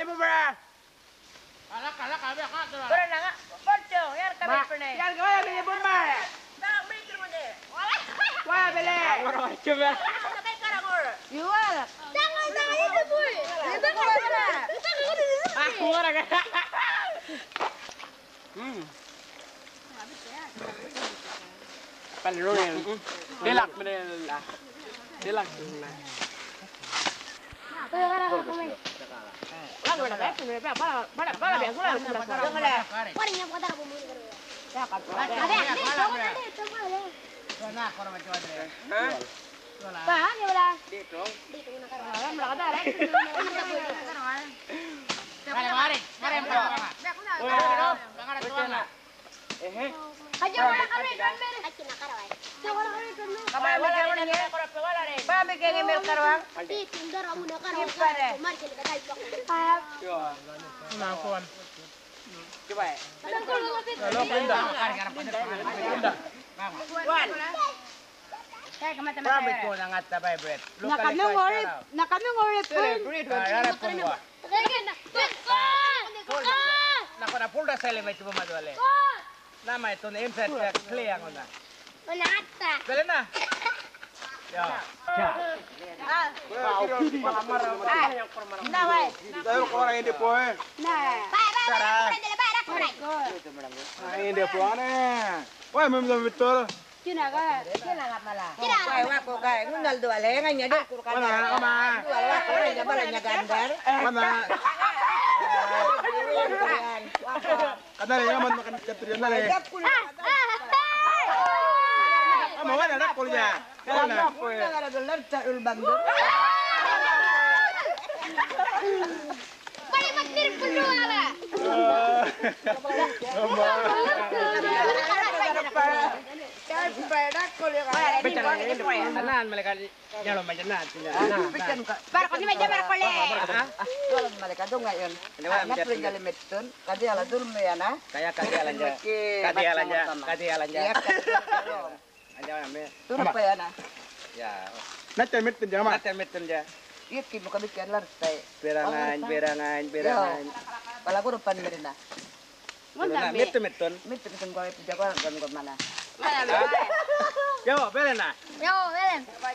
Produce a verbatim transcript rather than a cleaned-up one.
Bumara. Alaka, alaka, alaka, alaka. Bumara nanga, bordo, yar kami pene. Yar kami pene, bumara. Bang, bang, bang. Wah, bele. Yual. Jangan, jangan itu, boy. Itu kan. Ah, keluar kan. Hmm. Palrunil. Dilak menil. Dilak. Nakanu ngori, nakanu ngori pun. Nakuna pulda sele mai tubu madwale. Nama itu na imsa clear ngona. Mana atta? Bele na. Ya. Ah. Ah. Na wai. Tayo ko ini po eh. Na. Ba, ba, ba, ba, ba, ba, ba. Ini po ne. Wai mem dom betul. Cina ka. Cina ka mala. Cina. Wai wako kai ngunal dual he nganya de kurkan. Mana mana mana. Dual wako nganya balanya gandar. Mana. Wako. Kadari ya man makan caprian nale. Ama wala na kolja. Wala na. Wala na dolar ta ulbandu. Balik mat mirip pun dua lah. Tanan malaikat nyalo majan na. Bar koni majan bar kole. Malaikat dong ngayon. Anak rinjali metun. Kadi ala dulmi yana. Kaya kadi ala ja. Kadi ala ja. Kadi ala ja. Iya, kadi ala. Aja me. Turun pa yana. Ya. Nacha mitun jama. Nacha mitun ja. Iya ki buka bikin lartai. Berangan, berangan, berangan. Pala guru pan merina. Mitun mitun. Mitun mitun gua itu jagoan kan gua mana. Yo, berena. Yo, beren.